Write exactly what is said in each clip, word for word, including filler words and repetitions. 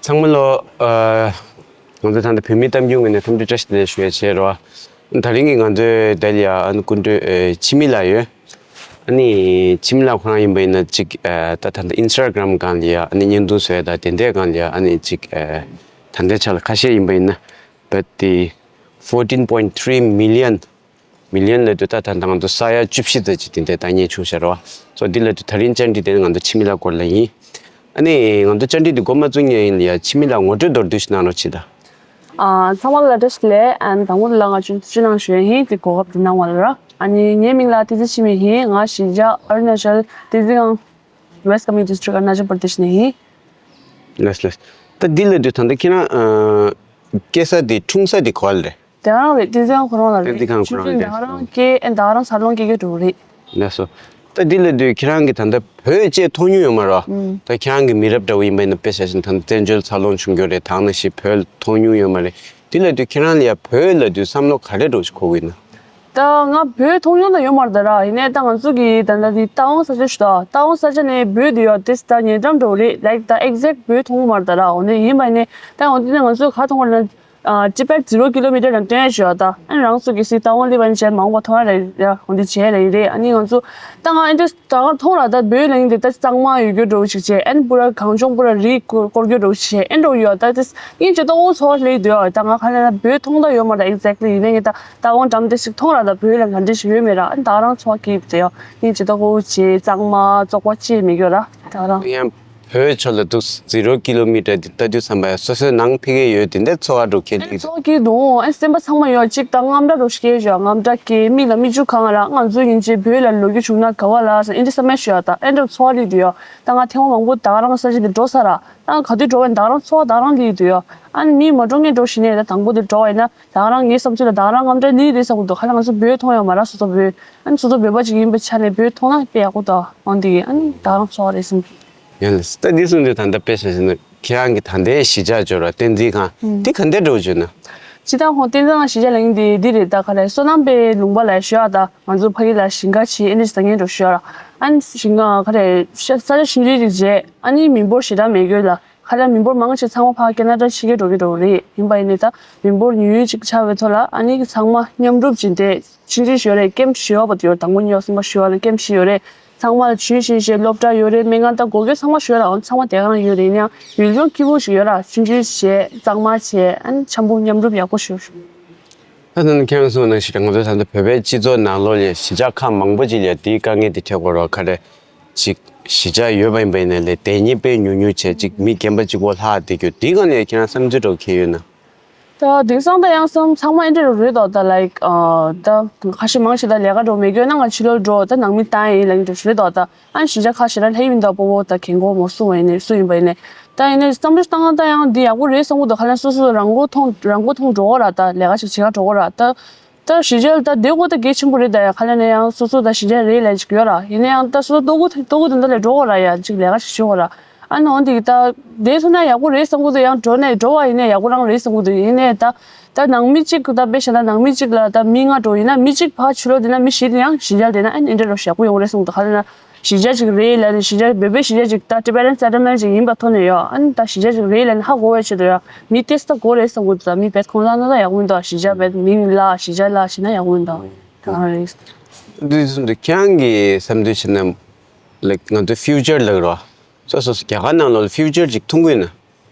ཚང་མ་ལོ། ཨ། ང་ཚོ་ད་ལྟ་བོད་མིའི་གཏམ་རྒྱུད་ངོས་ནས་འཚམས་འདྲི་བཀྲ་ཤིས་བདེ་ལེགས་ཞུ་ཡ་བྱས་རོགས། དེ་རིང་གི་ང་ཚོའི་འབྲེལ་ཡ་ཨ་ནི་སྐུ་མགྲོན་ཨེ་འཆི་མེད་ལགས་ཡོད། ཨ་ནི་འཆི་མེད་ལགས་ཁོ་རང་ཡིན་པ་ཡིན་ན་ཅིག་ཨ་ད་ད་ལྟ་ཨིན་སི་ཊ་གྷ་རམ་སྒང་ལ་ཡ་ཨ་ནི་བརྙན་ཐུང་བཟོ་ཡ་དང་དེ་འདྲའི་སྒང་ལ་ཡ་ཨ་ནི་ཅིག་ཨ་ད་ལྟའི་ཆ་ལ་ཁ་ཤས་ཡིན་པ་ཡིན་ན་བོད་དེ་fourteen point three million མི་ལི་ཡོན་ལབ་དུས་ད་ད་ལྟ་ང་ཚོ་ས་ཡ་བཅུ་བཞི་ཙམ་ཅིག་དེ་འདྲའི་ལྟ་ཉན་བྱུང་ཤག་རོ། སོ་འདི་ལབ་དུས་ད་རིང་བཅར་འདྲི་དེ་ནི་ང་ཚོ་འཆི་མེད་ལགས་སྐོར་ལ་ཡིན། ཨ་ནི་ང་ཚོ་བཅར་འདྲི་འདི་འགོ་མ་བཙུགས་སྔོན་ཡིན་ལ་ཡ་འཆི་མེད་ལགས་ངོ་སྤྲོད་མདོར་བསྡུས་ཤིག་གནང་རོགས་བྱེད་ད། ཨ། ཚང་མ་ལ་བཀྲ་ཤིས་བདེ་ལེགས། ཨ་ནི་དང་པོ་ལ་ང་ཚོ་ཅི་གནང་ཞུ་ཡ་ཡིན། དེ་གོ་སྐབས་དེ་གནང་བ་ལ་ར། ཨ་ནི་ངའི་མིང་ལ་བསྟན་འཛིན་འཆི་མེད་ཡིན། ང་གཞིས་ཆགས་ཨ་རུ་ན་ཅལ་བསྟན་འཛིན་སྒང་West Kameng District Arunachal Pradesh ནས་ཡིན། ལགས་ལགས། ད་འདི་ལབ་དུས་ད་ལྟ་ཁྱེད་རང་ཨ་སྐྱེས་ས་དེ་འཁྲུངས་ས་དེ་ག་པར་རེད། དེ་རང་རེད། བསྟན་འཛིན་ཁང་ཁོ་རང་ལ་རེད། བསྟན་འཛིན་ཁང་ཁོ་རང་རེད། ཆུང་ཆུང་ད་ག་རང་སྐྱེས་ཨེ་ད་ག་རང་འཚར་ལོངས་སྐྱེས་སྐྱེས་འགྲོ་རེད། ལགས་སོ། ད་འདི་ལབ་དུས་ཁྱེད་རང་གིས་ད་ལྟ་བོད་བཅས་མཐོང་མྱོང་ཡོད་མ་རེད་བ། ཨུམ། ད་ཁྱེད་རང་གི་མི་རབས་འདྲ་བོ་ཡིན་པ་ཡིན་ན་དཔེ་བཞག་བཞིན་ད་ལྟ་བཙན་བྱོལ་འཚར་ལོངས་བྱུང་རྒྱུ་རེད། ད་ག་ནང་བཞིན་བོད་མཐོང་མྱོང་ཡོད་མ་རེད། འདི་ལབ་དུས་ཁྱེད་རང་ལ་ཡ་བོད་ལབ་དུས་བསམ་བློ་ག་རེ་འདྲ་བོ་ཞིག་འཁོར་གྱི་ཡོད་ན། ད་ང་བོད་མཐོང་མྱོང་ད་ཡོད་མ་རེད་ད་ར། ཡིན་ནའི་ད་ང་ཚོ་གི་ད་ལྟ་འདི་རྟ་དབང་ས་ཆ་ཞུ་ད། རྟ་དབང་ས་ཆ་ནས་བོད་དུ་ཡོད་དེ་ད་ཉེ་འགྲམ་འདྲ་བོ་རེད། ལའིཀ་ད་ཨེག་ཛེཀ་བོད་མཐོང་གི་མ་རེད་ད་ར། འོ་ནས་ཡིན་པ་ཡིན་ནའི་ད་འོ་དེ་ནས་ང་ཚོས་ག་མཐོང་བ་རེད་ན། ཨ། ཊི་བེཊ་ཛི་རོ་ཀི་ལོ་མི་ཊར་དང་སྟོན་ཡ་ཞུ་བ་དང་། ཨ་ནི་རང་ཚོ་གི་སི་ཏ་དབང་ལི་བན་ཅན་མང་པོ་མཐོང་ཡ་རེད་ཡ། འོ་འདི་བྱས་རེད་རེད། ཨ་ནི་ང་ཚོ་ད་ང་ཨེ་འདྲ་ད་ག་མཐོང་ར། ད་བོད་ལ་ཡིན་དེ་ད་གཙང་མ་ཡོད་རྒྱུ་འདྲ་བོ་ཞིག་བྱས། ཨ་ནི་པུ་ར་གངས་ལྗོངས་པུ་ར་རི་སྐོར་སྐོར་རྒྱུ་འདྲ་བོ་ཞིག་བྱས། ཨེ་འདྲ་བོ་ཡོད་ད་དེ་སྙིང་རྗེ་ཏོག་ཧོ་ཚོར་སླེབས་འདུག་ཡ། ད་ང་ག་ལ་ན་བོད་མཐོང་ད་ཡོད་མ་རེད་ཨེག་ཛེག་ལི། ཡིན་ནའི་ངས་ད་ད་དབང་འགྲམ་དེ་ཞིག་མཐོང་ར། ད་བོད་ལ་ག་འདྲ་ཞིག་ཡོད་མེད་ར། ཨ་ནི་ད་ག་རང་ཚོར་སྐྱིད་དེ་ཡ་སྙིང་རྗེ་ཏོག་ཧོ་བྱས། གཙང་མ་བཙོག་པ་ཅིག་མེད་རྒྱུ་ར་ད་ག་རང་། ཡང་བོད་ཕྱོགས་ལ་འདུག་ཛི་རོ་ཀི་ལོ་མི་ཊར་འདི་ལྟ་དུས་ཙམ་པ་ཡང་སོ་སོའི་ནང་ཕ་གི་ཡོད་དེ་འདྲ་ཚོར་བ་འགྲོ་མཁན་ཨེ་ཅིག་འདུག་ཚོར་གྱི་འདུག་ཨེ་སེམས་པ་ཚང་མ་ཡོད་ཅིག་ད་དངངས་སྐྲག་འགྲོ་སྐྱེ་བཞག་དངངས་སྐྲག་སྐྱེ། མིག་ལ་མིག་ཆུ་གང་ར། ང་ཚོ་ཡིན་ཅིག་བོད་ལ་ལོག་རྒྱུ་བྱུང་ན་ག་བ་ལ་ཟེར་ཨེ་འདྲ་བསམ་ཡ་ཞུ་ཡ། ད་ཨེ་འདྲ་ཚོར་བ་སླེབས་འདུག་ཡ། ད་ང་ཐེངས་མ་མང་པོ་ད་ག་རང་ས་ཆ་འདི་འགྲོ་ས་ར། ད་ང་ག་དུས་འགྲོ་བ་ཡིན་ད་ག་རང་ཚོར་བ་ད་ག་རང་སླེབས་འདུག་ཡ། ཨ་ནི་མི་མ་འགྲོ་ངས་འགྲོ་ཞིག་ནས་ད་དང་པོ་འདི་འགྲོ་བ་ཡིན་ན་ད་ག་རང་ངའི་བསམ་ཚུལ་ལ་ད་ག་རང་དངངས་སྐྲག་སླེབས་རེད་བསམ་གི་འདུག་ག་ལ་ང་ཚོ་བོད་མཐོང་ཡོད་མ་ར། སོ་སོ་བོད། ཨ་ནི་སོ་སོ་བོད་པ་ཅིག་ཡིན་པའི་ཆ་ནས་བོད་མཐོང་ན་དཔེ་ཡག་པོ་འདུག་འོན་ཏེ་ཨ་ནི་ད་ག་རང་ཚོར་བ་རེད་བསམ་གི། ཡིན་ལ་ད་འདི་གསུངས་དུས་ད་ལྟ་དཔེ་བཞག་བཞིན་ན་ཁྱེད་རང་གི་ད་ལྟའི་གཞིས་ཆགས་འབྱོར་བ་བསྟན་འཛིན་ཁང་འདི་ག་འདྲ་འགྲོ་བྱུང་ན། སྤྱི་བཏང་ཧོ་བསྟན་འཛིན་ཁང་གཞིས་ཆགས་ལ་ཡིན་དེ་འདི་རེད། ད་ག་རེ་སོ་ནམ་པའི་ལུང་པ་ལ་ཞུ་བ་ད་ང་ཚོ་ཕ་གི་ལ་ཞིང་ཁ་བྱེད་ཨེ་འདྲ་ཟ་ངན་འགྲོ་ཞུ་བ་ར། ཨ་ནི་ཞིང་ཁ་ག་རེ་ཤ་ས་ཆ་ཞིང་ཆུའི་རིགས་བྱས། ཨ་ནི་མི་འབོར་ཞེ་དྲག་མེད་རྒྱུ་ལ་ཁ་ལ་མི་འབོར་མང་ཆེ་ཚང་མ་ཕ་གི་ཁེ་ན་ཌ་ཕྱི་རྒྱལ་འགྲོ་གི་འགྲོ་གི་རེད། ཡིན་པ་ཡིན་ནའི་ད་མི་འབོར་ཉུང་ཉུང་ཅིག་ཆགས་པའི་ཐོག་ལ་ཨ་ནི་ཚང་མ་མཉམ་རུབ་བྱས་ཏེ་ཆིང་ཆིང་ཞིག་ཡོད་རེད། ཀེམ་ཞིག་ཡོད་པ་དེ་ཡོད། དང་པོ་ཉི་མ་གསུམ་པ་ཞུ་བ་ལ་ཀེམ་ཞིག་ཡོད་རེད། ཚང་མ་ལ་ཞུས་ཞུས་བྱས་སློབ་གྲྭ་ཡོད་རེད། སྨན་ཁང་དང་སྒོ་སྐྱེལ་ཚང་མ་ཞུ་ར། ཚང་མ་དེ་ག་རང་ཡོད་རེད། ཡིན་ཡང་ཡུལ་ལྗོངས་སྐྱིད་པོ་ཞིག་ཡོད་ར། ཆུང་ཆུང་བྱས་གཙང་མ་བྱས་ཨ་ནི་འཆམ་པོ་མཉམ་རུབ་ཡག་པོ་ཞིག་ཡོད། ད་ད་ནི་ཁྱེད་རང་གསུངས་ནང་བཞིན་ང་ཚོ་ད་ལྟ་བོད་པའི་སྤྱི་ཚོགས་ནང་ལོགས་ལ་གཞིས་ཆགས་ཁག་མང་པོ་ཅིག་ལ་དེའི་དཀའ་ངལ་དེ་འཕྲད་དགོས་ར། ག་རེ་ཅིག་གཞིས་ཆགས་ཡོད་པ་ཡིན་པ་ཡིན་ན་ལས་དེ་ཉིད་དཔེ་ཉུང་ཉུང་བྱས་ཅིག་མི་རྒན་པ་གཅིག་པོ་ལྷག་བསྡད་རྒྱུ་དེའི་སྒང་ལ་ཁྱེད་རང་བསམ་ཚུལ་འདྲ་བོ་གང་ཡོད་ན། ད་དེང་སང་ད་ཡང་བསམ་ཚང་མ་ཨེ་འདྲ་རེད་དོ། ད་ལའིཀ་ཨ་ད་ཁ་ཤས་མང་ཆེ་ད་ལས་ཀ་འགྲོ་མེད་ཀྱོ་ན་ང་ཕྱི་ལོགས་འགྲོ་ད་ནང་མི་བཏང་ཡིན་ལབ་ཀྱི་འགྲོ་ཞུ་རེད་དོ། ད་ཨ་གཞིས་ཆགས་ཁ་ཤས་ལ་ལྷ་ཡིན་ད་པོ་པོ་ད་རྒན་གོག་མོ་སུ་བ་ཡིན་ནས་སུ་ཡིན་པ་ཡིན་ནས་ད་ཡིན་ནས་བསམ་བློ་བཏང་ད་ཡང་འདི་ཡག་པོ་རེད་བསམ་གི་འདུག་ག་ལ་སོ་སོ་རང་མགོ་ཐོན་རང་མགོ་ཐོན་འགྲོ་གོ་ར། ད་ལས་ཀ་ཞིག་བྱེད་ག་འགྲོ་གོ་ར། ད་ད་གཞིས་ཆགས་ད་བསྡད་དགོས་ད་གལ་ཆེན་པོ་རེད། ད་ཡ་ག་ལ་ནས་ཡང་སོ་སོ་ད་གཞིས་ཆགས་རེད་ལབ་ཅིག་ཡོད་ར། ཡིན་ན་ཡང་ད་སོ་སོ་ལྟོ་གོ་ལྟོ་གོ་དེ་འདྲ་ལས་འགྲོ་གོ་ར། ཡ་ཅིག་ལས་ཀ་ཞིག་བྱེད་གོ་ར། ཨ་ནི་འོན་ཏེ་ད་བསྡད་ཐུབ་ན་ཡག་པོ་རེད་བསམ་གི་འདུག་ཡང་འགྲོ་ནས་འགྲོ་བ་ཡིན་ནས་ཡག་པོ་རང་རེད་བསམ་གི་འདུག་ཡིན་ནས་ད་ད་ནང་མི་གཅིག་ད་དཔེ་བཞག་ན་ནང་མི་གཅིག་ལ་ད་མི་ལྔ་འགྲོ་ཡིན་ན་མི་གཅིག་ཕར་ཕྱི་ལོགས་བསྡད་ན་མི་བཞི་དེ་ཡང་གཞིས་ཆགས་བསྡད་ན་ཨ་ནི་འདྲ་རོ་ཡག་པོ་ཡོང་རེད་བསམ་གི་འདུག་ག་ལ་ན་གཞིས་ཆགས་ཅིག་རེད་ལབ་ནས་གཞིས་ཆགས་བོད་པའི་གཞིས་ཆགས་ཅིག་ད་Tibetan settlement་ཅིག་ཡིན་པ་ཐོག་ནས་ཡོད། ཨ་ནི་ད་གཞིས་ཆགས་ཅིག་རེད་ལབ་ནས་ཧ་གོ་བའི་ཆེད་དུ་ཡོད། མི་ཏེ་སྟ་གོ་རེད་བསམ་གི་འདུག་ད་མི་བེད་ཁོང་ཚང་ན་ད་ཡག་པོ་མི་འདུག་གཞིས་ཆགས་བེད་མི་ལ་གཞིས་ཆགས་ལ་ཞེ་ན་ཡག་པོ་མི་འདུག་ག་རེད། འདི་ཚོ་འདི་ཁྱེད་རང་གི་བསམ་ཚུལ་བྱས་ན་ལའིཀ་ང་ཚོ་ཕིའུ་ཅར་ལབ་རོ། སོ་སོ་སོ་རྒྱ་གར་ནང་ལོགས་ལ་ཕིའུ་ཅར་ཅིག་མཐོང་གི་ཡོད་ན།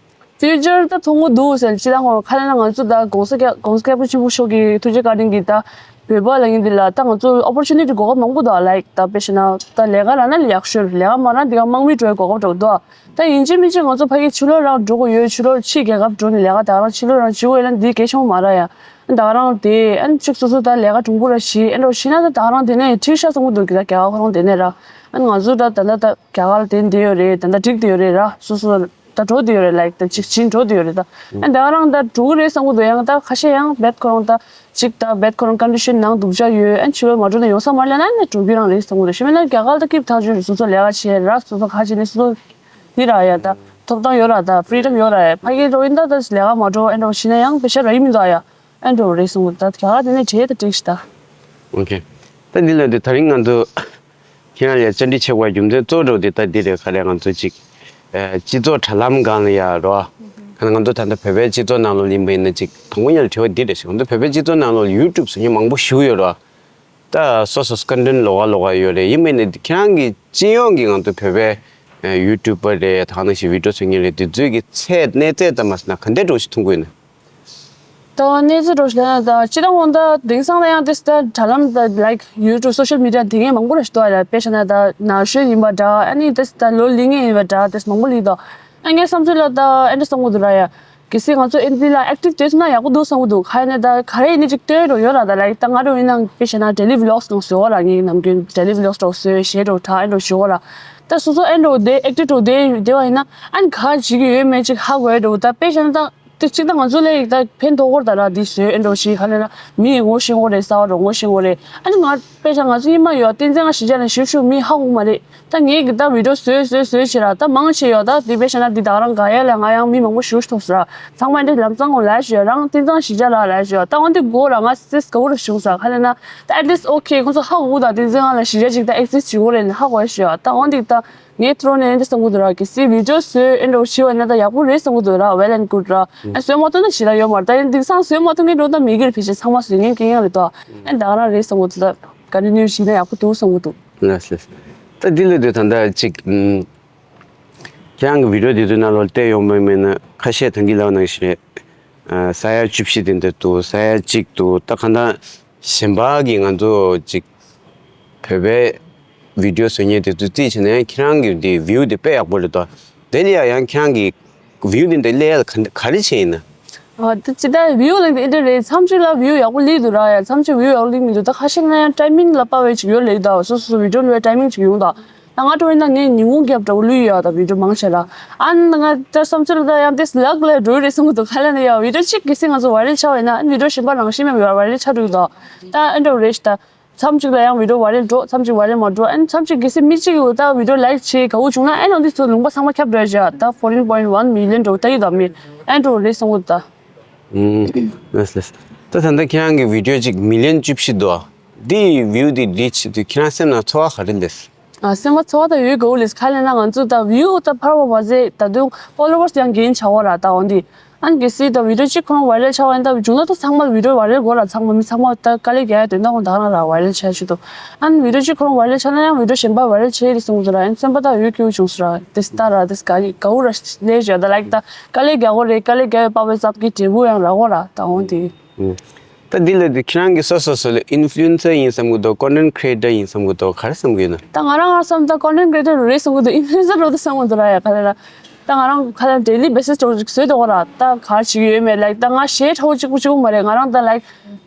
ཕིའུ་ཅར་ད་མཐོང་གི་འདུག་ཟེར་ཅི་ད་ངོ་ཁ་ལ་ན་ང་ཚོ་ད་༸གོང་ས་༸སྐྱབས་༸གོང་ས་༸སྐྱབས་མགོན་ཆེན་པོ་མཆོག་གི་ཐུགས་རྗེ་བཀའ་དྲིན་གྱིས་ད་བོད་པ་ལ་ཡིན་འདི་ལ་ད་ང་ཚོ་ཨོ་པོར་ཅུ་ནི་ཊི་དགོས་པ་མང་པོ་འདུག་ལའིཀ་ད་དཔེ་བྱས་ན་ད་ལས་ཀ་རག་ན་ལས་ཡག་ཤོས་ལས་ཀ་མ་རག་འདི་ག་དམག་མི་འགྲོ་ཡ་གོ་སྐབས་འགྲོ་འདུག་ད་ཡིན་གཅིག་མིན་གཅིག་ང་ཚོ་ཕ་གི་ཕྱི་ལོགས་རང་འགྲོ་དགོས་ཡོད། ཕྱི་ལོགས་ཕྱི་རྒྱལ་ཁབ་འགྲོ་ནས་ལས་ཀ་ད་རང་ཕྱི་ལོགས་རང་བྱེད་དགོས་ཡོད་ན་འདི་གལ་ཆེན་པོ་མ་རག་ཡ། ད་རང་དེ་ཨན་ཅིག་སོ་སོ་ད་ལས་ཀ་གྲུང་པོ་ར་ཞིག་ཨན་རོ་ཞིག་ན་ད་ད་རང་དེ་ནས་ཁྲིག་ཤ་སོང་གི་འདུག་གི་ད་རྒྱ་གར་ཁོ་རང་དེ་ནས་ར་ཨན་ང་ཚོ་ད་ད་ད་ད། རྒྱ་གར་ལ་དེ་འདི་ཡོད་རེད། ད་ལྟ་འགྲིག་དེ་ཡོད་རེད་ར། སོ་སོ་ད་འགྲོ་དེ་ཡོད་རེད། ལའིཀ་ད་ཅིག་ཅིག་འགྲོ་དེ་ཡོད་རེད་ད། ཨན་ད་ག་རང་ད་འགྲོ་གི་རེད་བསམ་གི་འདུག་ཡང་ད་ཁ་ཤས་ཡང་བེད་ཁོ་རང་ད་ཅིག་ད་བེད་ཁོ་རང་ཀོན་ཌི་ཤན་ནང་སྡུག་ཅག་ཡོད། ཨན་ཕྱི་ལོགས་མ་འགྲོ་ན་ཡོང་ས་མ་རེད་ལབ་ན་ནས་འགྲོ་རྒྱུ་རང་རེད་བསམ་གི་འདུག་ཤི་མེད་ན་རྒྱ་གར་ད་སྐྱིད་ཐག་ཆོད་རེད། སོ་སོ་ལས་ཀ་བྱེད་ར། སོ་སོ་ཁ་ཆེ་ནས་སོ་སོ་འདི་ར་ཡ་ད་ཐོབ་ཐང་ཡོད་ར། ད་ཕི་རི་ཌམ་ཡོད་ར་ཡ། ཕ་གི་འགྲོ་ཡིན་ད་ད་ལས་ཀ་མ་འགྲོ་ཨན་འགྲོ་ཤི་ན་ཡང་པེ་ཤ་ར་ཡིན་མི་འདུག་ཡ། ཨན་འགྲོ་རེད་བསམ་གི་འདུག་ད་རྒྱ་གར་དེ་ནས་བྲེལ་ད་འགྲིག་ཤི་ད། ཨོ་ཁེ། ད་འདི་ལ་འདི་ད་རིང་ང་ཚོ། ཁྱེད་རང་ལ་བཅར་འདྲི་བྱེད་དགོས་རྒྱུ་མཚན་གཙོ་བོ་འདི་ལྟ་འདི་རེད། ག་རེ་ང་ཚོ་ཅིག་ཨ་སྤྱི་ཚོགས་དྲ་ལམ་སྒང་ལ་ཡ་རོ། ང་ཚོ་ད་ལྟ་བོད་པའི་སྤྱི་ཚོགས་ནང་ལོགས་ཡིན་པ་ཡིན་ན་ཅིག་དང་པོ་ཉིད་ལ་དྲི་བ་འདི་རེད་ཤག་ང་ཚོ་བོད་པའི་སྤྱི་ཚོགས་ནང་ལོགས་ཡུ་ཊུབ་བཟོ་མཁན་མང་པོ་ཞིག་ཡོད་རེད་བ། ད་སོ་སོ་ཀོན་ཊེན་ཊི་ལོགས་ཀ་ལོགས་ཀ་ཡོད་རེད། ཡིན་པ་ཡིན་ན་ཁྱེད་རང་གི་སྤྱི་ཡོངས་ཀྱི་ང་ཚོ་བོད་པའི་ཡུ་ཊུབ་པ་རེད། ད་ག་ནང་བཞིན་བི་ཌི་ཡོ་བཟོ་མཁན་རེད། དེ་ཚོའི་གི་ཚད་གནས་ཚད་ཙམ་མ་ཟེར་ན་ག་འདྲས་འདྲ་བོ་ཞིག་མཐོང་གི་ཡོད་ན། ད་གནས་ཚུལ་འདྲ་བོ་ཞིག་ལབ་ན། ད་སྤྱིར་བཏང་འོ་ད་དེང་སང་ལ་ཡང་དེ་ད་དྲ་ལམ་ད་ལའིཀ་ཡུ་ཊུབ་སོ་ཤལ་མི་ཌི་ཡ་དེ་ངས་མང་པོ་ར་ཞིག་ཏོ་ཡ་ལ་དཔེ་བཞག་ན་ད་ན་གཞོན་ཡིན་པ་འདྲ། ཨ་ནི་དེ་ད་ལོ་ལིག་ངེས་ཡིན་པ་འདྲ། དེ་མང་པོ་ལིག་ཏོ། ཨ་ངའི་བསམ་ཚུལ་ལ་ད་ཨེ་འདྲ་བསམ་གི་འདུག་ར་ཡ། གལ་སྲིད་ང་ཚོ་ཨེ་འདི་ལ་ཨེག་ཊིབ་བསྡད་ཐུབ་ན་ཡག་པོ་འདུག་བསམ་གི་འདུག་ག་ཡིན་ན་ད་ག་རེ་ཡིན་ནི་ཅིག་སྟོན་རོགས་ཡོད་ར། ད་ལའིཀ་ད་ང་རང་ཡིན་ན་དཔེ་བཞག་ན་ཌེ་ལི་ཝི་ལོག་སི་ནང་བཟོ་བ་ར། ངས་ནམ་རྒྱུན་ཌེ་ལི་ཝི་ལོག་སི་འདྲ་བོ་བཟོས་གཞས་འདྲ་བོ་གྲགས་ཨེ་འདྲ་བོ་བཟོ་བ་ར། ད་སོ་སོ་ཨེ་འདྲ་བོ་བསྡད་ཨེག་ཊིབ་འདྲ་བོ་བསྡད་བསྡད་པ་ཡིན་ན་ཨ་ནི་ག་བྱེད་ཀྱི་ཡོད་མེད་ཅིག་ཧ་གོ་ཡ་འདྲ་བོ། ད་དཔེ་བཞག་ན་ད། དེ་གཅིག་ད་ང་ཚོ་ལ་ཡིག་ད་ཕན་ཐོགས་སྐོར་ད་ར་འདི་བཟོས་ཨེ་འགྲོ་ཞིག་ག་ལ་ན་མི་ཡི་ངོ་ཤེས་ངོ་རེད། གསར་བ་རོ་ངོ་ཤེས་ངོ་རེད། ཨ་ནི་ང་དཔེ་ཆ་ང་ཚོ་ཉི་མ་ཡོད་བསྟན་འཛིན་ང་ཞི་བྱ་ལ་ཞིབ་ཞུ་མི་ཧ་གོ་མ་རེད། ད་ངས་གི་ད་བི་ཌི་ཡོ་བཟོས་བཟོས་བཟོས་བྱེད་ར་ད་མང་ཆེ་ཡོད། ད་འདི་དཔེ་ཆ་ན་འདི་ད་ག་རང་ག་ཡ་ལ་ང་ཡང་མི་མང་པོ་ཞུ་ཐུབ་ས་ར། ཚང་མ་འདི་ལམ་སང་ངོ་ལ་ཞུ་རང་བསྟན་འཛིན་ཞི་བྱ་ལ་ལ་ཞུ་ད་འོན་ཏེ་གོ་ར་ང་སིས་ག་བོ་ར་ཞུ་ས་ག་ལ་ན་ད་at least okay ཁོང་ཚོ་ཧ་གོ་ད་བསྟན་འཛིན་ང་ལ་ཞི་བྱ་ཅིག་ད་ཨེག་སིས་བྱེད་གོ་རེད་ཧ་གོ་ཞུ་ད་འོན་ཏེ་ད། ངའི་ཐོག་ནས་འདི་བསམ་གི་འདུག་ར། གལ་སྲིད་བི་ཌི་ཡོ་བཟོས་ཨེ་འདྲ་བོ་བྱས་པ་ན་ད་ཡག་པོ་རེད་བསམ་གི་འདུག་ར། Well and good ར། ཨ་བཟོས་མ་ཐུབ་ན་ཞེ་དྲག་ཡོད་མ་རེད། ད་ཡིན་དེང་སང་བཟོས་མ་ཐུབ་མཁན་འགྲོ་ད་མེད་ཀྱི་རེད། ཕལ་ཆེར་ཚང་མ་བཟོས་མཁན་རྐྱང་རྐྱང་རེད་དོ། ཨ་ད་ག་རང་རེད་བསམ་གི་འདུག་ད་ཀོན་ཊི་ནིའུ་བྱས་ན་ཡག་པོ་འདུག་བསམ་གི་འདུག་ལགས་སོ། ད་འདི་ལས་དུས་ད་ལྟ་ཅིག་ཨམ། ཁྱེད་རང་གི་བི་ཌི་ཡོ་འདི་ཚོའི་ནང་ལོགས་བལྟས་ཡོང་པ་མིན་ན་ཁ་ཤས་ད་གིན་ལབ་ནང་བཞིན་རེད། ཨ་ས་ཡ་བཅུ་བཞི་དེ་འདྲ་འདུག་ས་ཡ་གཅིག་འདུག་ད་གང་ལྟར། གཞན་པ་གི་ང་ཚོ་ཅིག་བོད་པའི་བི་ཌི་ཡོ་བཟོ་མཁན་དེ་ཚོ་རྩིས་བྱས་ན་ཡང་ཁྱེད་རང་གི་འདི་བིའུ་དེ་དཔེ་ཡག་པོ་རེད་དོ། དེ་ལ་ཡང་ཡང་ཁྱེད་རང་གི་བིའུ་དེ་འདི་སླེབས་ཡ་ག་ག་རེ་བྱས་ཡིན་ན། ཨ་དེ་ཇི་ལྟར་བིའུ་ལ་འདི་འདྲ་རེད། མཚམས་གཅིག་ལ་བིའུ་ཡག་པོ་སླེབས་འདུག་ར། ཡ་མཚམས་གཅིག་བིའུ་ཡག་པོ་སླེབས་མི་འདུག་ད་ཁ་ཤས་ན་ཡང་ཊའི་མིང་ལ་དཔག་པའི་ཅིག་ཡོད་ལེ་ད། སོ་སོ་སོ་བི་ཌི་ཡོ་འགྲོ་བའི་ཊའི་མིང་ཅིག་ཡོང་ད། ད་ང་འགྲོ་ཡིན་ན་ངས་ཉིན་གུང་རྒྱབ་འདྲ་བོ་ལུས་ཡོད་ད་བི་ཌི་ཡོ་མང་ཆེ་ལ། ཨ་ནི་ང་ད་བསམ་ཚུལ་ལ་ད་ཡང་དེ་ལག་ལ་འགྲོ་རེད་བསམ་གི་འདུག་ག་ལ་ན་ཡ་བི་ཌི་ཡོ་གཅིག་གལ་སྲིད་ང་ཚོ་ཝའི་རལ་ཆགས་པ་ཡིན་ན་ཨ་ནི་བི་ཌི་ཡོ་གཞན་པ་རང་བཞིན་མེད་པའི་ཝའི་རལ་ཆགས་འགྲོ་གི་འདུག་ད་ཨ་འདྲ་བོ་རེད་ཤི་ད། མཚམས་གཅིག་ལ་ཡང་བི་ཌི་ཡོ་ཝའི་རལ་འགྲོ། མཚམས་གཅིག་ཝའི་རལ་མ་འགྲོ། ཨ་ནི་མཚམས་གཅིག་གལ་སྲིད་མི་གཅིག་གིས་ད་བི་ཌི་ཡོ་ལའིཀ་བྱེད་དགའ་བོ་བྱུང་ན་ཨ་ནི་འདི་ཚོ་ལུང་པ་ཚང་མ་ཁྱབ་འགྲོ་ཡ་ཅིག་ད་ཕོར་ཊིན་པོ་ཡིན་ཊི་ཝན་མི་ལི་ཡོན་འགྲོ་ད་ཡོད་ད་མི་ཨ་འདྲ་བོ་རེད་བསམ་གི་འདུག་ད། ཨུམ། ལགས་ལགས། ད་ད་ལྟ་ཁྱེད་རང་གི་བི་ཌི་ཡོ་གཅིག་མི་ལི་ཡོན་བཅུ་བཞི་འདུག་ཨ། འདི་བིའུ་འདི་རིཆ་འདི་ཁྱེད་རང་སེམས་ནང་ཚོར་བ་ག་རེ་སླེབས། ཨ་སེམས་པ་ཚོར་བ་ད་ཡོད་དགའ་བོ་ལེས་ག་ལས་ན་ང་ཚོ་ད་བིའུ་ད་འཕར་བ་མ་ཟད་ད་དུང་ཕོ་ལོ་ཝར་སི་ཡང་གིན་ཆགས་བ་ར་ད་འོ་འདི། ཨ་ནི་གལ་སྲིད་ད་བི་ཌི་ཡོ་གཅིག་ཁོ་རང་ཝའི་རལ་ཆགས་པ་ཡིན་ད་བྱུང་ན་ད་ཚང་མ་བི་ཌི་ཡོ་ཝའི་རལ་དགོས་ར། ཚང་མ་མི་ཚང་མ་ད་དཀའ་ལས་རྒྱག་ཡ་དོན་དག་ཁོང་ད་ག་རང་ར་ཝའི་རལ་ཆགས་ཆུ་དུ། ཨ་ནི་བི་ཌི་ཡོ་གཅིག་ཁོ་རང་ཝའི་རལ་ཆགས་ན་ཡང་བི་ཌི་ཡོ་གཞན་པ་ཝའི་རལ་ཆགས་རེད་གསུངས་འདུག་ར། ཨ་ནི་སེམས་པ་ད་ཡོད་སྐྱོ་བྱུང་སོང་ར། དེ་སི་ད་ར་དེ་སི་དགའ་དགའ་བོ་ར་ལས་བྱས་ད་ལའིཀ་ད་དཀའ་ལས་རྒྱག་དགོས་རེད། དཀའ་ལས་རྒྱག་ཡ་དཔའ་བའི་རྩ་བརྒྱད་འབྲས་བུ་ཡང་རག་གོ་ར་ད་འོ་འདི། ད་འདི་ལས་དུས་ཁྱེད་རང་གི་སོ་སོ་སོ་ལ་ཨིན་ཕུ་ལུ་ཨེན་སར་ཡིན་བསམ་གི་འདུག་ཀོན་ཊེན་ཊི་ཀི་རི་ཨེ་ཊར་ཡིན་བསམ་གི་འདུག་ག་རེ་བསམ་གི་ཡོད་ན། ད་ང་རང་ང་བསམ་ད་ཀོན་ཊེན་ཊི་ཀི་རི་ཨེ་ཊར་རེད་བསམ་གི་འདུག་ཨིན་ཕུ་ལུ་ཨེན་སར་རོ་ད་བསམ་གི་འདུག་ར་ཡ་ག་རེ་ར། ད་ང་རང་ཁ་ལ་ཌེ་ལི་བེ་སིས་འགྲོ་ཅིག་བཟོས་འདུག་ར། ད་ག་རེ་བྱེད་ཀྱི་ཡོད་མེད་ལའིཀ་ད་ང་གཞས་འཁྲབ་ཅིག་པོ་ཅིག་པོ་མ་རེད། ང་རང་ད་ལའིཀ་